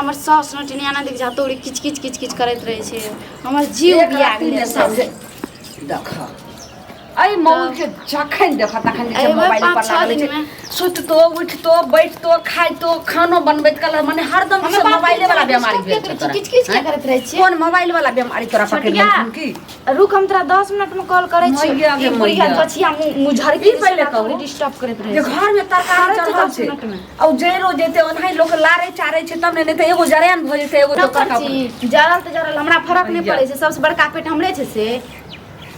हमर सास नटिनिया ने देख जातो किच किच किच किच करैत रहै छै हमर जीव एक बिया राति गेलै ने समझे देख एहि मौके जखन देख तखन जे छै एबै मोबाइल पाँच पर छओ लागल छै दिनमे। सुततो उठतो बैठतो खाइतो खानो बनबैत काल मने हरदम हमे से बात मोबाइले वाला बीमारी किच भेल छै तोरा किच किच किया करैत रहै छियै कोन मोबाइल वाला बीमारी तोरा पकड़ छोटिया। लेलखुन की रुक हम तोरा 10 मिनट में कॉल करै छी मैया गे ई बुढ़िया मैया। गछिया मुँह झड़की ई पहिले कहू। डिस्टर्ब करैत रहै जे छै घर में तरकारी करै छै चढ़ल 10 छै मिनट में। आ जरो जेते ओनाही लोक लारे चारे छै तब ने नहीं तऽ एगो जरैन भऽ जेतै एगो डॉक्टर दोसर जी जरल तऽ जरल हमरा फरक नहि मैया। पड़ै छै सबसँ बड़का पेट हमरे छै से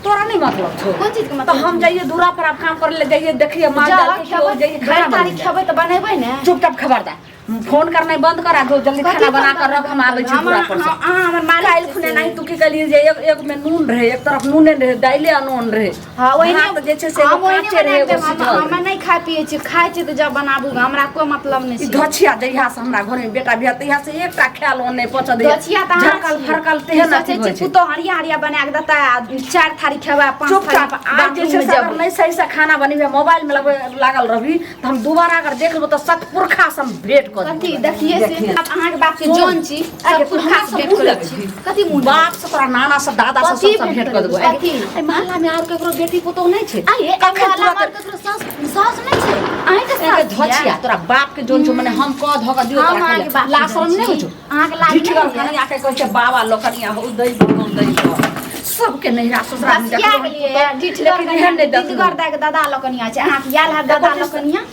तोरा नहीं मतलब छौ कोन चीज के तऽ मतलब हम जाइए दूरा पर आब काम करे ले जाइए देखिए माल जा जाल के खेबै जाइए खाना भरि तारीख बनबै खेबै तऽ बनेबै ने चुपचाप खबरदार फोन करनाइ बंद कर आ दो जल्दी कथी खाना बना बंद कर रख हम आबै छी हम दूरा पर से अहाँ हमर मालिक काल्हि छी खुने से। नहीं तू की कहलियै जे एक एक में नून रहे एक तरफ नूने रहे दाइले आ नून रहे हाँ ओहिने भात जे छै से एगो हम ओहिने काँचे रहे बना एगो देब हम सिझल हमे नहि खाइ पियै छी खाइ छी तऽ जब बनाबू हमरा कोइ मतलब नहि ई छै धछिया जहिया से हमरा घर में बेटा बियाह तहिया से एकटा ख्याल ओने पच दे दछिया तऽ अहाँ झरकल छी। फरकल तेहन सोचै अथी छी होइ छै पुतोह हरिया हरिया बना कऽ देतै आ चारि थारी खेबै आ पाँच थारी चुपचाप आज जे छै से अगर नहि सही से खाना बनेबै मोबाइल में लगबै लागल रहबी तऽ हम दोबारा अगर देख लेबो तऽ सतपुरखा से हम भेंट कऽ कथी देबो। देखिए से देखिए। आब अहाँके बाप के सुन। जौन छी आगे सब तू पुरखा हमरा से से भेंट मुँह करै लगै छी छी। कथी मुँह बाप से तोरा नाना से दादा से कथी सब से भेंट भेंट कऽ देबो करबै? कथी? एहि मोहल्ला में आर केकरो बेटी पुतोह नहि छै आये कखन मोहल्ला तुरत मे ककरो सास सास नहि छै अहाँके एके सास धचिया तोरा बाप के जोन छौ मने हम कह धऽ कऽ दियौ हम तोरा अहाँके खाइ बाप लए। के लाज शरम जोन नहि होइ छी। छौ अहाँके लाज ढिठगर नहि होइए? कनिया के कहै छै बाबा लोकनिया हो दै दो दै दो सबके नैहरा ससुरा में बसिया देखलहुँ गेलियै ढिठगर लेकिन एहन नहि देखलहुँ। ढिठगर दाइ के दादा लोकनिया छै अहाँके आयल हैत दादा लोकनिया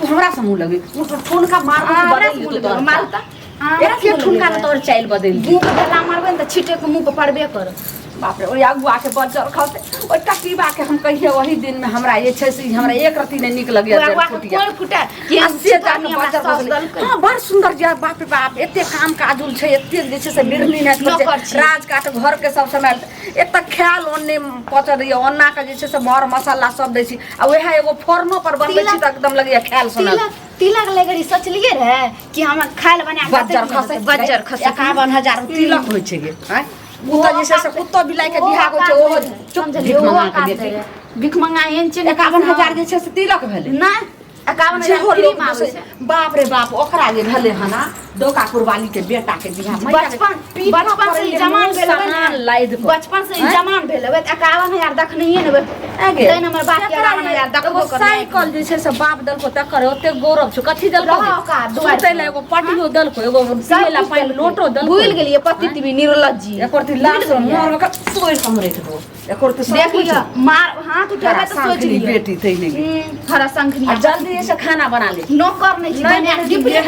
तू हमरा से मुँह लगे ओ तो ठुनका मार हमरा बदल से मुँह देतो लगेबै, तोहर मारू तऽ अहाँ हमरा से एके मुँह ठुनका लगेबै। में तोहर चाइल बदल दी मुँह के ढेला मारबै ने तऽ छिटे के मुँह पर पड़बे करत बाप रे ओहि अगुआ के बज्जर खसते ओहि टटीबा के हम कहिए ओहि दिन में हमरा जे छै से हमरा एक रत्ती नहि नीक लगैया ओहि अगुआ के फुटिया कोन फुटे के आ से जाके हमरा बज्जर सास खसलै। देलकै हाँ बड़ सुंदर जे बाप रे बाप एते काम काजुल छै एते जे छै से बिरनी नहि नौकर छै छी। राज काट घर के सब समय एक तऽ ख्याल ओन्ने पचऽ दैया ओन्ना के जे छै से मर मसाला सब दै छी आ वएह एगो फोरनो पर बनबै छी तऽ एकदम लगैया ख्याल सुनल तिलक तिलक ले घड़ी सोचलिए रहे कि हम खाय ले बना के बज्जर देतै खसै बज्जर खसै 51,000 तिलक होइ छै गे आँय ओ तऽ जे छै से कुत्तो बिलाइ के बियाह होइ छै ओहो चुप समझलिए भीख ओहो मंगा के काज बेटी रहे भीख मंगा एहन छै ने 51,000 जे छै से तिलक भेलै नहि 51,000 जेहो फ्री लोक मे आबै जे छै छै, बाप रे बाप ओकरा जे भेलै हन डोका कुरबाली के बेटा के बियाह मैया के बचपन पीठा बचपन पर से ई एलै जमान मुँह भेल होबै सामान ने लादि कऽ। बचपन से ई आँय? जमान भेल होबै तऽ 51,000 देखनहिए ने होबै आगे तैं हमर बाप के एकरा 51,000 एगो देखबो करबै साइकिल जे छै से बाप देलको तकर ओते गौरव छौ कथी देलको रहऽ ओका दुआरि सुतै लए एगो पटियो देलको एगो पियै लए पानि लोटो देलको भूलि गेलियै पति तिबी निर्लज जी एकर ती लाश मर के तोड़ि कऽ हम राखि देबो एकर ती सब देख कुछ लिअ मार हाथ उठेबै तऽ सोच शंखनी लिअ बेटी तै नहि हरा शंखनी आ जल्दी से खाना बना ले नौकर नहि छी नहि, बना नहि, दीपले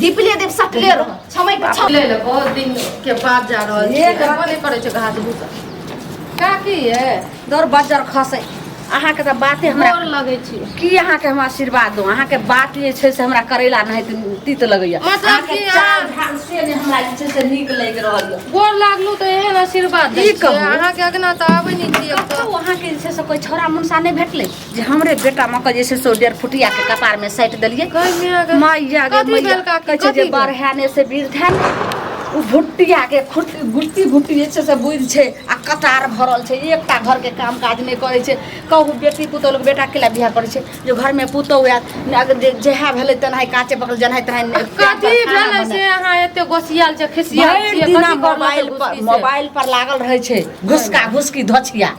दीपले देव सटले रह छमै के छम ले ले बहुत दिन के बाद जा रहल छी एक एबो नहि करै छै घास भूसा काकी ये दौड़ बज्जर खसै अहाँके तऽ बाते हमरा गोर लगै छी की अहाँके हम आशीर्वाद दू अहाँके बात जे छै से हमरा करैला नहि तीत लगैया मतलब अहाँके कि चाल ढाल से नहि हमरा जे छै से नीक लागि रहल यऽ गोर लागलू तऽ एहन आशीर्वाद दै की छियै कहू? अहाँके अगना तऽ आबै नहि छी एक कतौ अहाँके जे छै से कोइ छौड़ा मुनसा नहि भेटलै जे हमरे बेटा मके जे छै से डेढ़ फुटिया के कपार में साटि देलियै तऽ मैया गे कथी मैया भेल काकी, कहै छै जे कथी भेल? बरहै ने से वृद्ध है ने ओ भुट्टिया के खुट्टी गुट्टी भुट्टी जे छै से बुझि छै आ कटार भरल छै एकटा घरके काम काज नहि करै छै कहू बेटी पुतोह लोक बेटा केला बियाह करै छै जे घरमे पुतोह आयत ने अगर जे जएह भेलै तेनाही काँचे पकड़ जेनाही तेनाही कथी भेलै से अहाँ एते गोसियाल छै खिसियाल भरि छियै दिना कथी करलकै मोबाइल पर घुसकी से? मोबाइल पर लागल रहै छै घुसका घुसकी धोछिया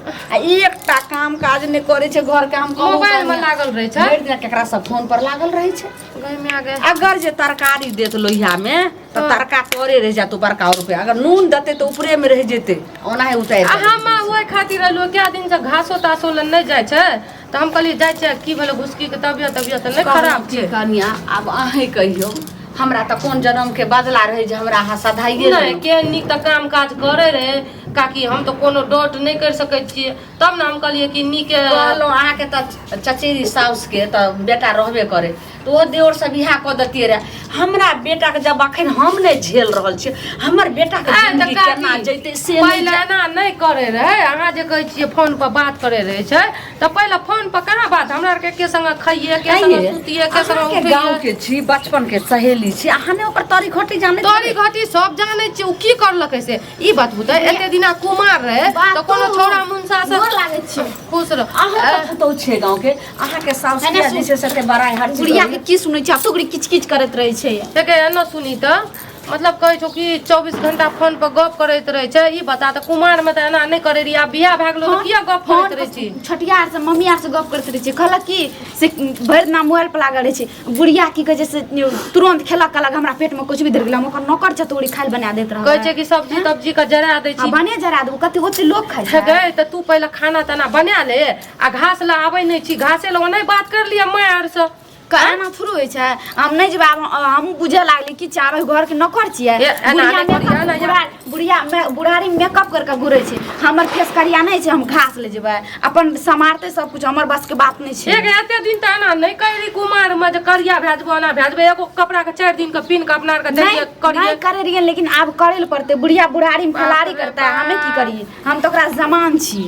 आ एकटा काम काज नहि करै छै घरके हम कहू मोबाइल में कनिया। लागल रहै छै भरि दिना केकरा सब फोन पर लागल रहै छै गई में आ गए अगर जे तरकारी देत लोहिया में तऽ तरका तोरे रहि जात बड़का रुपया अगर नून देतै तऽ ऊपरे में रहि जेतै ओनाहे उतारि आ देतै। हम ओहि खातिर एलहुँ कए दिनसँ घासो तासो लए नहि जाइ छै तऽ हम कहलियै जाइ छियै की भेलै घुसकीके तबियत तबियत नहि खराब कहलहुँ छै की कनिया आब अहीं कहियौ हमरा तऽ कोन जन्म के बदला रहै जे हमरा अहाँ सधाइए नहि देलहुँ। केहन नीक तऽ काम काज करै रहै काकी हम तऽ कोनो डॉट नहि करि सकै छियै तब ने हम कहलियै कि नीके कहलहुँ अहाँके तऽ चचेरी साउसके तऽ बेटा रहबे करै तऽ ओहो देवरसँ बियाह कऽ दैतियै रहए हमरा बेटाके जब अखन हम नहि झेल रहल छियै हमर बेटाके आइ तऽ जिंदगी काकी, केना जैतै से नहि पहिले एना नहि करे रहै अहाँ जे कहै छियै फोन पर बात करे रहै छै तऽ पहिले फोन पर कहाँ बात हमरा आरके एके संगे खाइए एके संगे आइये, सुतिए एके संगे अहाँके उठिए गाँव के छी बचपन के सहेली छी अहाँ ने ओकर तरी घटी जानै तोरी घटी सब जानै छियै ओ की करलकै से ई बतबू तऽ एते दिना कुमार रहे तऽ कोनो छौड़ा मुनसा से गोर लागै छी। खुश रह। अहाँ तऽ पुतहु छियै गाँवके, अहाँके साउस एना किया जे छै से एते बड़ाइ हर चीज बुढ़िया के करैए? की सुनै छी, आ तोगरी किच किच करैत रहै छै। देखे एना सुनी तऽ मतलब कहै छौ कि 24 घंटा फोन पर गप करैत रहै छै। ई बता तऽ कुमार में तऽ एना नहि करै रही, आब बियाह भए गेलो तऽ किया गप फोन करैत रहै छी? छोटिया आर से, मम्मी आर से गप करैत रहै छै। कहलक कि से भरि दिना मोबाइल पर लागल रहै छै बुढ़िया। की कहै छै से तुरंत खेलक, कहलक हमरा पेट में कुछ भी धरि गेल। हम ओकर नौकर चतोरी खाइ बना दैत रहबै। कहै छै कि सब्जी तब्जी के जरा दै आ छी। बने जरा देबो, कते ओते लोक खाइ छै। गै तऽ तू पहिले खाना ताना बना ले आ घास लए आबै नहि छी, घासे लए नहि बात कर लिअ माय आर से। एना थोड़े होइ छै, हम नहि जेबै आब। हमहूँ बुझे लागली कि चाबै घरके नौकर छियै। ए, एना बुढ़िया नहि करियै, मेकअप एना या- बुढ़िया बुढ़ारी मेकअप करके घुरै छै। हमर फेस करिया नहि छै, हम घास ले जेबै अपन समारतै सब कुछ, हमर बस के बात नहि छै। एक एते दिन तऽ एना नहि करी कुमार मे जे करिया भए जेबो, एना भए जेबो। एगो कपड़ा के 4 दिन के पिन के अपना आर के नहीं जाइए करिए। नहीं करे रहियै, लेकिन आब करे लए पड़तै। बुढ़िया बुढ़ारी में फलारी बाप रे करता है, हमें की बाप। करिए, हम तऽ ओकरा जमान छी।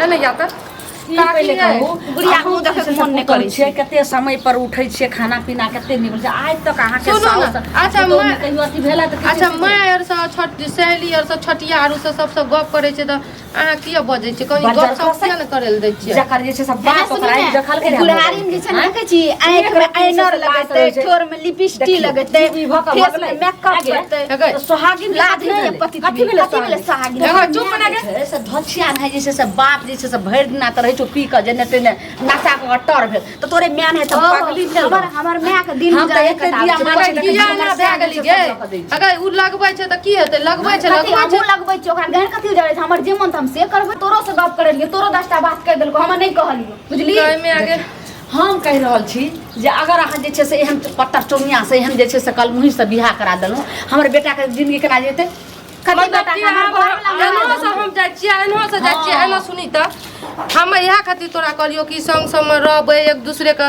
एने या तऽ ई पहिले कहू, बुढ़िया अहूँ मुँह देखैके जे छै से मोन नहि पुतहु करै छियै, कते समय पर उठै छियै, खाना पीना कते नीक होइ छै। आइ तक अहाँके सुनू ने, साउस अच्छा, पुतहु मे मैं- कहियो अथी भेलै तऽ किछु अच्छा नहि। माय आर सँ छठ सहेली आर सँ छठिया आर सँ सबसँ गप करै छै तऽ अहाँ किया बजै छियै? कनी बजर गप सप खसै। किया ने करै लए दै छियै? जकर जे छै से एना बाप सुनू ओकरा ने, आबि देखलकै रहए बुढ़ारी में जे छै ने आँय? देखै छी आँखि में एक रत्ती ऐनर से बात लगेतै, रहै छै। ठोर में लिपस्टिक देखियौ, लगेतै, ई भऽ कऽ फेस भगलै। में मेकअप आगे, करतै। हेगै। तऽ सोहागिन लाज कथी नहि भेलै? पति कथी भेलै? कथी भेलै सोहागिन? एगो चुप ना गे। छै से धछिया नहि जे छै से बाप जे छै से भरि दिना तऽ रहै छौ पी कऽ जेने तेने नशा कऽ कऽ टर भेल तऽ तोरे माय नहि तऽ ओ, पगली भेल। हमर हमर माय के दिन हम तऽ गुजारे एते कटाबै दिया छै। मानै छी, किया देखै एना छी, भए गेली गे? सब लऽ कऽ दै छै। अगर उ लगबै छै तऽ की हेतै? लगबै छै कथी लगबै छै। हमहूँ लगबै छियै, ओकरा गैर कथी उजाड़ै छै? हमर जे मन तऽ हम से करबै। तोरो से गप करै रहियै, तोरो 10टा बात कहि देलको, हमरा नहि कहलियौ, बुझली? गायमे आगे हम कहि रहल छी जे अगर अहाँ जे छै से एहन पत्तर चौमिया से एहन जे छै से कलमुही से बियाह करा देलहुँ, हमर बेटाके जिंदगी केना जेतै? कथी मतलब बेटा कि के हमर आब घरवला एनो मना से हम जाइ छियै, एनो से जाइ छियै। हँ। एना सुनी तऽ हम इएह खातिर तोरा कहलियौ कि संग संग मे रहबै, एक दूसरे के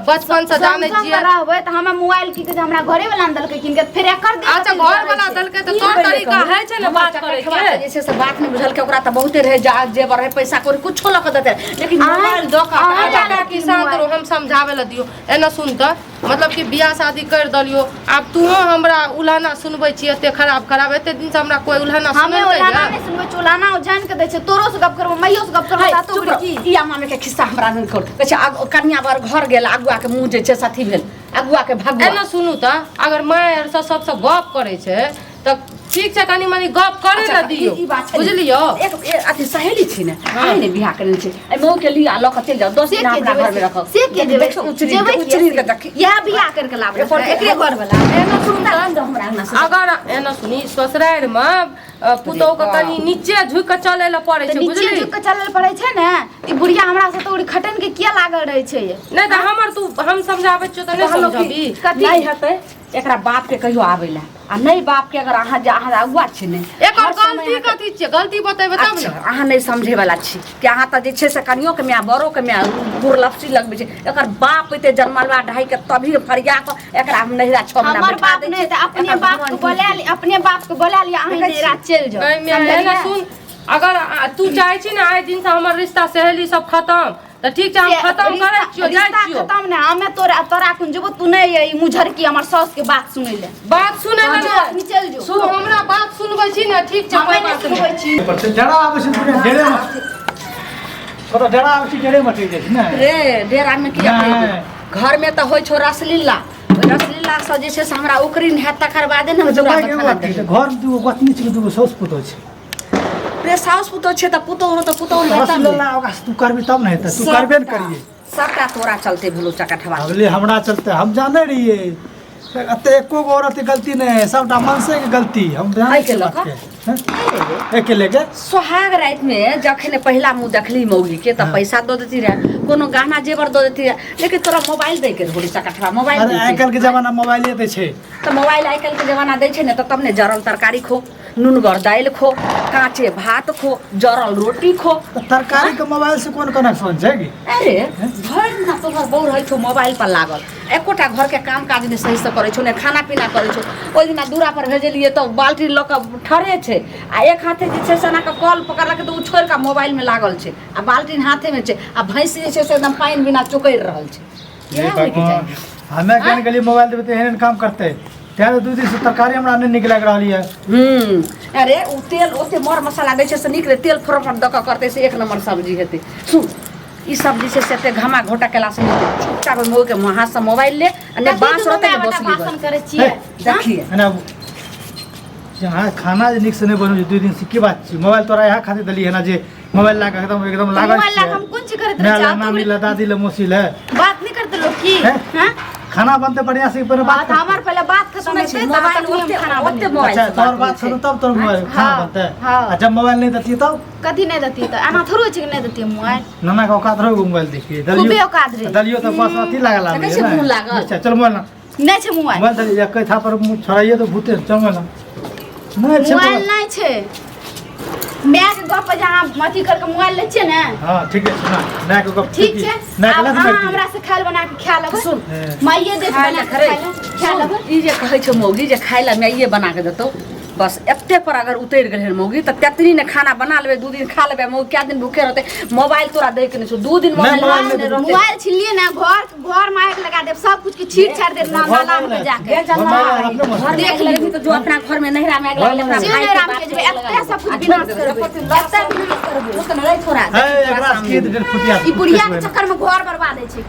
बचपन से जानै संग संग छियै। रहबै तऽ हमरा मोबाइल की कहै छै, हमरा घरे वाला ने देलकै कीन के, फेर एकर दिक्कत अच्छा ई घर करै वाला छै। देलकै तऽ ई तोर पहिले तरीका कहू, होइ छै ने हमर बात करै चकठवा के? के जे छै से बात नहि बुझलकै। ओकरा तऽ बहुते रहै जा जेबर रहै, पैसा कौड़ी कुछो लऽ कऽ देतै, लेकिन आँय, मोबाइल दऽ कऽ आँय, अच्छा काकी शान्त रहो, हम समझाबै लए दियौ। एना सुन तऽ मतलब कि बियाह शादी कर देलियो, आब तूहो हमरा उल्हाना सुनबै छी एते खराब खराब। एते दिन से हमरा कोई उल्हाना हमे सुनेलकै उलाना या? नहि सुनबै छी, उलाना ओ जान के दै छै। तोरो से गप करबो, माइयो से गप करबो, है, तातो चुप रह। की ई आमा के खिस्सा हमरा नहि कहू। कहै छै कनिया बर घर गेल, अगुआ के मुँह जे छै से अथी भेल, अगुआ के भगुआ। एना सुनू तऽ अगर माय आर से सबसँ गप करै छै तऽ ठीक छै, कनी मनी गप करै अच्छा, लए दियौ। ई बात छै ने। बुझलियौ? एक अथी सहेली छी ने, हँ। अहीं ने बियाह करेने छी। एहि मऊ के लिअ आ लऽ कऽ चलि जाउ, 10 से दिन के अपना जेबै घर मे रखब। से के जेबै? देखियौ, उचरी जेबै किया उचरी से? के देखी। इएह बियाह करके लाबल एकर एकरे घर वाला। एना सुन तऽ हमरा अंगना से अगर एना सुनी, ससुरारि मे पुतोहु के कनी नीचे झुकि कऽ चलै लए पड़ै तऽ छै। नीचे बुझली? झुकि के चलल पड़ै छै ने। ई बुढ़िया हमरा से तऽ खटन के किया लागल रहै छै? नहि तऽ हमर तू हम समझाबै छियौ तऽ नहि कहलहुँ कि समझबी? कथी? नहि हेतै एकरा बाप के कहियो आबै लए आ नहि बाप के अगर अहाँ जे अहाँ अगुआ छी ने एकर हर समय गलती अहाँके- कथी छियै? गलती बतेबै तब अच्छा ने। अहाँ नहि समझे वाला छी कि अहाँ तऽ जे छै से कनियो के माय बड़ो के माय गुरलपसी लगबै छै। एकर बाप एते जनमलवा ढाई के तभी फरिया कऽ एकरा हम नहिरा 6 महीना हमर बैठा बाप दै नहि छी। तऽ अपने एकर बाप के भगवान बोला ली, अपने बाप के बोला लिअ, अहीं देखै नहिरा चलि जाउ। नहीं, मैं समझलियै? एना सुन, अगर तू चाहै छी ने आइ दिन से हमर रिश्ता सहेली सब खतम तऽ ठीक छै, हम से खतम रिश्ता- करै छियौ, जाइ रिश्ता छियौ। खतम ने, हमे तोरा तोरा कुन जेबो, तू नहि ई मुझरकी हमर साउस के बात सुनै ले। बात सुनै लए जो नहि। अखनी चलि जो। तू हमरा बात सुनबै छी ने? ठीक छै, हमे कोइ नहि बात सुनबै नहि। छी। पर से डरा आबै छै पूरा डेरे मे, थोड़ा डरा आबै छै, डेरे मे चलि जाइ छै ने। रे डेरा मे किया नहि। कहिबे? घर मे तऽ होइ छौ रसलीला, ओहि रसलीला से जे छै से हमरा उकरीन हैत तकर बादे ने हम अच्छा चूड़ा भाइ, एगो बथाना बात छै, देबै। घर मे दूगो गोतनी छै, दूगो साउस पुतोह छै। रे साउस पुतोह छै तऽ पुतोह तऽ पुतोह हेतै ने। रसलीला ओकरा से तू करबी तब ने हेतै, तू करबे ने करियै। सबटा तोरा चलते भेलो चकठवा। अगले हमरा चलते, हम जाने रहियै एते एको गो औरत के गलती नहि है, सबटा मनसे के गलती। हम जानै एहिके छियै लऽ बात कऽ? के। हैं? एहिके लेके सोहाग राति में जखन पहिला मुँह देखली मौगी के तऽ पैसा दऽ देती रहे, कोनो गहना जेवर दऽ देती रहे, लेकिन तोरा मोबाइल दै के रहौ चकठवा मोबाइल अरे दै आइ के। काल्हि के जमाना मोबाइले दै छै। तऽ मोबाइल आइ काल्हि के जमाना दै छै ने तऽ तब ने जरल तरकारी खो, नुनगर दालि खो, काँचे भात खो, जरल रोटी खो। तऽ तरकारी के मोबाइल से कोन कनेक्शन छै की? अरे भरि दिना तोहर बहू रहै छौ मोबाइल पर लागल, एकोटा घरके काम काज नहि सहीसँ करै छौ, नहि खाना पीना करै छौ। ओहि दिना दूरा पर भेजलियै तऽ बाल्टी लऽ कऽ ठरे छै आ एक हाथे जे छै से एना कऽ कल पकड़लकै तऽ ओ छोड़ि कऽ मोबाइलमे लागल छै आ बाल्टीन हाथेमे छै आ भैंस जे छै से एकदम पानि बिना चोकरि रहल छै। हे इएह होइके भगवान चाही। हमे केहन गेलियै मोबाइल देबै तऽ एहन एहन काम करतै। तें दू दिन से तरकारी हमरा नहि नीक लागि रहल यऽ। अरे ओ तेल ओते मर मसाला दै छै से नीक रहै, तेल फरोफर दऽ कऽ करतै से एक नम्बर सब्जी हेतै। सुन, ई सब्जी छै से एते घमा घोटा केलासँ नहि हेतै। चुपचाप ओहि मौगीके हाथसँ मोबाइल ले आ नहि कथी बाँस दुनू रहतै माय ने बेटा बसली भाषण बस। करै छियै? देखिए एना यहाँ खाना जे नीक से नहि बनबै छै 2 दिन से, की बात छै? मोबाइल तोरा इएह खातिर देलियै हन जे मोबाइल लए कऽ एकदम एकदम लागल मोबाइल लए छियै। कऽ हम कोन चीज करैत माय रहै लए, छी? नानी लए, दादी लए, मौसी लए बात नहि करते लोग की? हैं? हैं? खाना बनते बढ़िया से पहिले बात बात हमर पहिले बात खत्म सुनै छी हेतै मोबाइल तखनी हम ओते खाना ओते बनेबै। मोबाइल अच्छा से तोहर बात बात होइ सुनू छै। तब तोहर मोबाइल खाना हाँ, बनते। हाँ। आ जब मोबाइल नहीं देती तब कथी नहि देतियै? तऽ एना थोड़े छै कि नहि देतियै मोबाइल। नाना के औकात रहो मोबाइल देखिए खूबे औकात रहे। दलियो तो बस अथी लागल देखै आबै छियै ने। मुँह लागल। अच्छा चल मोबाइल ना नहि छै मोबाइल। मोबाइल दलियो एक था पर मुँह छोड़ाइए तो भूते चल मोबाइल ना नहीं छै मोबाइल मोबाइल। नहि छै। माय के गप पर जे अहाँ अथी करके मोबाइल लै छियै ने। हाँ ठीक है, सुना माय के गप। ठीक छै, माय के आब लत अहाँ मारि दियै। हमरा से खायल बना के खा लेबै। सुन, माइए देत खाय बना लए के खरे। खाय लए, खा लेबै। ई जे कहै छै मौगी जे खाय लए माइए बना के देतौ, बस एते पर अगर उतरि गेलै हन मौगी तऽ तेतनी ने खाना बना लेबै, 2 दिन खा लेबै, मौगी कए दिन भूखे रहतै? मोबाइल तोरा दै के नहि छौ, 2 दिन नहि, मोबाइल मोबाइल नहि नहि रहतै। मोबाइल छिनलियै ने, घर घर में आगि लगा देब, सब कुछ के छीट छाड़ देब नाला में जाके। मोबाइल अपने मस्त। देख लेबही तऽ जो अपना घर में नैहरा में आगि लागल, अपना से भाई के नैहरा में बाप के के जेबै, आगि एते लगा सब कुछ देबै। विनाश करबै, एते विनाश करबै। ओ तऽ नहि छोड़ा है एकरा से की डेढ़ फुटिया ई बुढ़िया के चक्कर में घर बर्बाद होइ छै।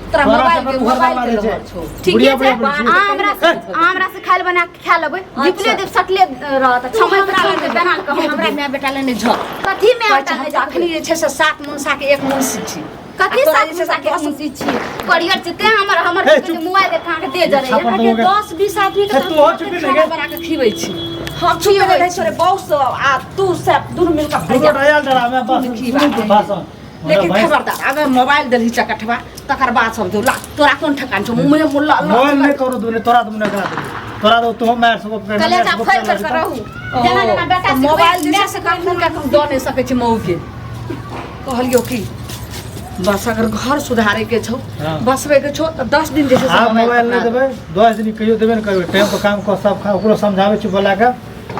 तोरा तोरा मोबाइल चक्कर के में घर मोबाइल बर्बाद के होइ छै। लहर छौ। ठीके बुढ़िया छै, बुढ़िया बुढ़िया। अहाँ हमरा से अहाँ हमरा से खायल बना के खा लेबै, धिपले देब सटले रहत, समय समय पर छोड़ के बना के हमरा माय बेटा ले नहि झक। कथी में कहै छै, हम तऽ अखनी जे छै से 7 मुनसा के 1 मुंशी छी। कथी आ तोरा सात जे छै से मुनसा के 10 मुंशी छी? करियर छै तें हमर हमर हे, चुप। मोबाइल देख अहाँके दे जरै। छापड़ अहाँके दबो के। 10-20 आदमी के हे, तऽ तू हम हो चुपी खाना नहीं गे। बना के खिबै छी। हम चुप रहै छी रे बौस आ तू सब दुनू मिल कऽ दूगो खाइया। डयाल डरा में बस की सुनू बात तू है। भाषण। लेकिन हमरा खबरदार अगर मोबाइल देलही चकठवा तकर बाद सब दो ला तोरा कोन ठेकान छौ मुँह में मुल्ला मोबाइल नहीं करो दूने तोरा तो मुने करा दे तोरा तो तुम मार सको कर कलेजा फैल कर के रहू जेना जेना बेटा सिखबै, मोबाइल जे माय छै से कखन कखन दऽ नहि सकै छै मऊके। कहलियौ कि बस अगर घर सुधारे के छौ, हाँ। बसबै के छौ तऽ 10 दिन जे छै से आब मोबाइल नहीं पकड़ा देबै 10 दिन कहियो देबे ने करबै। टाइम पर काम कऽ सब खा ओकरो समझाबै छी बोला के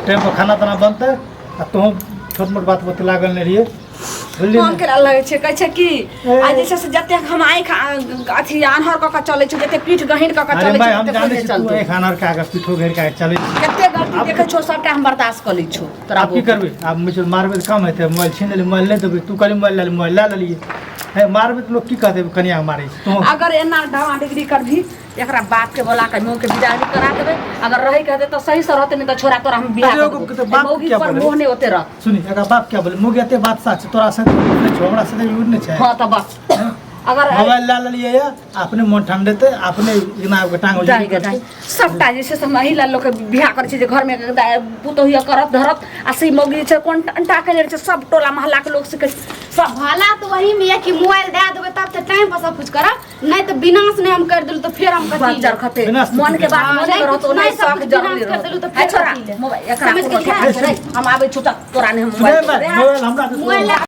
टाइम पर खाना ताना बनतै आ तोहूँ छोट मोट बात बते लागल नहि रहियै, बुझलियै फोन ने? केला लगै छै, कहै छै कि ए। आ जे छै से जतेक हम आँखि अथी आन्हर कऽ कऽ चलै छै, जतेक पीठ गहींर कऽ कऽ अरे चलै भाई छै हम ततेक जानै नहि छी तू चलतौ। एक आन्हर के आगे पीठो घेर के आगे चलै छी। कते गलती देखै छौ सबटा हम बर्दाश्त कऽ लै छौ तोरा। आब की करबै? आब मुझे मारबै तऽ कम हेतै? मोबाइल छीन लेली, मोबाइल नहि देबै, तू कहली मोबाइल लए ले, मोबाइल लए लेलियै। हे मारबै तऽ लोक की कहतै कनिया मारै छै तू? अगर एना ढावा डिग्री करबही एकरा बाप के बोला के मुँह के विदा भी करा देबै। अगर रहै के हेतै तऽ सही से रहतै, नहि तऽ छोड़ा तोरा हम बियाह अरे कऽ ओकर देबौ। तऽ बाप मौगी किया पर बोले? मोह नहि ओते रह। सुनी एकरा बाप क्या बोले मुँह एते बात साच तोरा से नहि छौ, हमरा से यूज नहि छै। हाँ तऽ बस अगर मोबाइल लए लेलियै ये अपने मन ठंडेतै अपने इना के टांग दाइ गे दाइ, सबटा जे छै से महिला लोकके बियाह करै छै जे घरमे पुतोहिया करत धरत आ से मौगी जे छै कोन अंटा केने रहै छै सब टोला मोहल्लाके लोक से कहै छै, सब भला तो वही में ये कि मोबाइल दे देबै तब तऽ टाइम पर सब कुछ करब, नहीं तो विनाश नहीं हम कर देलू तो फिर हम कथी बज्जर खते विनाश मन के बात हाँ, मने नहीं रहतो कुछ- नहीं नहीं सब शौक कुछ जरले विनाश कर रहतो। देलू तो है फिर छोरा कथी ले? मोबाइल एकरा समझ कोनो गेलियै? ठेकान छै नहीं, हम आबै छी तऽ तोरा नहीं हम सुनै मोबाइल मोबाइल हमरा मोबाइल